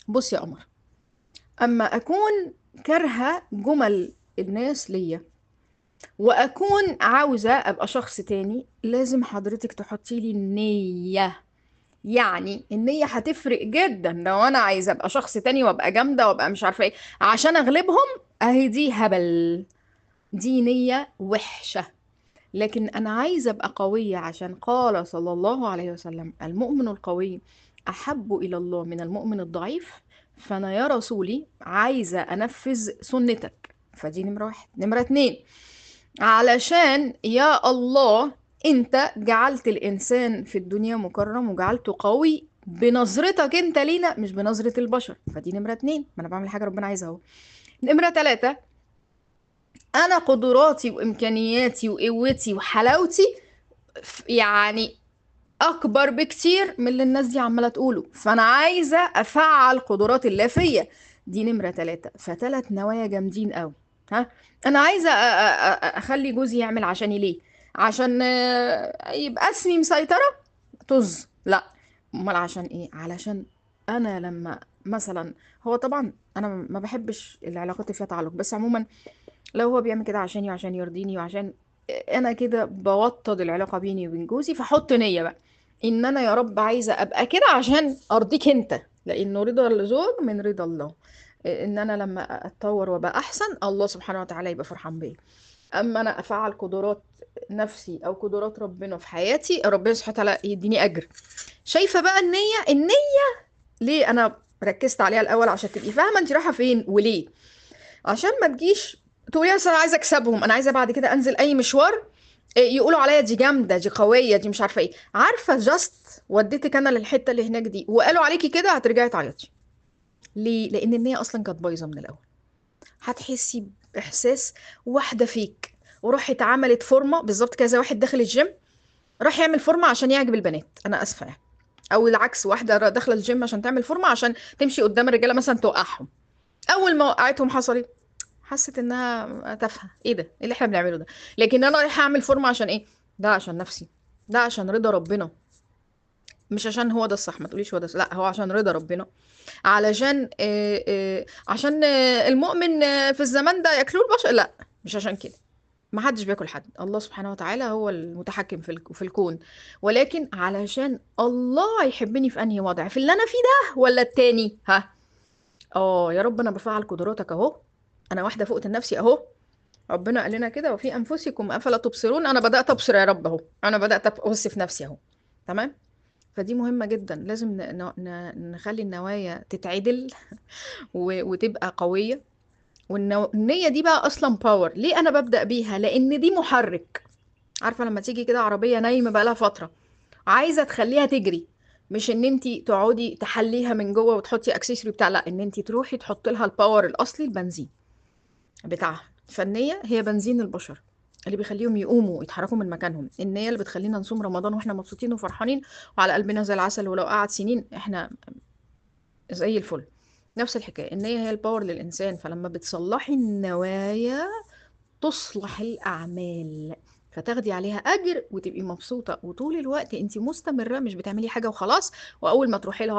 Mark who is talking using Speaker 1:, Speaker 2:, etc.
Speaker 1: بص يا قمر، اما اكون كارهه جمل الناس ليا واكون عاوزه ابقى شخص تاني، لازم حضرتك تحطي لي النية. يعني النية هتفرق جدا. لو انا عايزه ابقى شخص تاني وابقى جامدة وابقى مش عارفه ايه عشان اغلبهم، اهي دي هبل، دي نيه وحشة. لكن انا عايزه ابقى قوية عشان قال صلى الله عليه وسلم: المؤمن القوي احب الى الله من المؤمن الضعيف. فانا يا رسولي عايزه انفذ سنتك. فدي نمره واحد. نمره اتنين، علشان يا الله انت جعلت الانسان في الدنيا مكرم وجعلته قوي بنظرتك انت لينا مش بنظرة البشر. فدي نمرة اتنين، ما انا بعمل حاجة ربنا عايزها اهو. نمرة تلاتة، انا قدراتي وامكانياتي وقوتي وحلاوتي يعني اكبر بكتير من اللي الناس دي عمالة تقوله، فانا عايزة افعل قدرات الله فيا. دي نمرة تلاتة. فتلات نوايا جامدين قوي. ها، انا عايزة اخلي جوزي يعمل عشاني ليه؟ عشان يبقى اسمي مسيطرة؟ طز، لا. امال عشان ايه؟ علشان انا لما مثلا، هو طبعا انا ما بحبش العلاقات اللي فيها تعلق، بس عموما لو هو بيعمل كده عشاني وعشان يرضيني وعشان انا كده بوطد العلاقة بيني وبين جوزي، فحط نية بقى ان انا يا رب عايزة ابقى كده عشان ارضيك انت، لانه رضا الزوج من رضا الله. ان انا لما اتطور وابقى احسن الله سبحانه وتعالى يبقى فرحان بيا. اما انا افعل قدرات نفسي او قدرات ربنا في حياتي، ربنا سبحانه وتعالى يديني اجر. شايفه بقى النية؟ النية ليه انا ركزت عليها الاول؟ عشان تبقي فاهمه انت رايحة فين وليه، عشان ما تجيش تقولي اصل انا عايزه اكسبهم، انا عايزه بعد كده انزل اي مشوار يقولوا عليا دي جامدة دي قوية دي مش عارفه ايه. عارفه just وديتك انا للحتة اللي هناك دي وقالوا عليكي كده، هترجعي تعيطي. ليه؟ لان النية اصلا كانت بايظة من الاول. هتحسي باحساس واحدة فيك وراحت عملت فورمه بالظبط كذا، واحد داخل الجيم راح يعمل فورمه عشان يعجب البنات، انا اسفه يعني، او العكس، واحدة داخله الجيم عشان تعمل فورمه عشان تمشي قدام الرجالة مثلا توقعهم. اول ما وقعتهم حصل ايه؟ حست انها تافهة، ايه ده؟ ايه اللي احنا بنعمله ده؟ لكن انا رايحة اعمل فورمه عشان ايه؟ ده عشان نفسي، ده عشان رضا ربنا، مش عشان هو ده الصح، ما تقوليش هو ده الصح، لا هو عشان رضا ربنا، علشان عشان المؤمن في الزمان ده ياكلوه البشر، لا مش عشان كده، ما حدش بياكل حد، الله سبحانه وتعالى هو المتحكم في الكون، ولكن علشان الله يحبني في انهي وضع، في اللي انا فيه ده ولا التاني؟ ها، يا رب انا بفعل قدراتك اهو، انا واحدة فوقت لنفسي اهو، ربنا قال لنا كده وفي انفسكم افلا تبصرون، انا بدات ابصر يا رب اهو، انا بدات ابص في نفسي اهو. تمام؟ فدي مهمة جدا، لازم نخلي النوايا تتعدل وتبقى قوية. والنية دي بقى أصلا power. ليه أنا ببدأ بيها؟ لأن دي محرك. عارفة لما تيجي كده عربية نايمة بقى لها فترة عايزة تخليها تجري، مش إن انتي تقعدي تحليها من جوه وتحطي accessory بتاع، لا، إن انتي تروحي تحطي لها ال power الأصلي، البنزين بتاعها. فالنية هي بنزين البشر اللي بيخليهم يقوموا ويتحركوا من مكانهم. النية اللي بتخلينا نصوم رمضان واحنا مبسوطين وفرحانين وعلى قلبنا زي العسل، ولو قعد سنين احنا زي الفل. نفس الحكاية، النية هي ال power للإنسان. فلما بتصلحي النوايا تصلح الأعمال، فتاخدي عليها أجر وتبقي مبسوطة، وطول الوقت انت مستمرة، مش بتعملي حاجة وخلاص وأول ما تروحي لها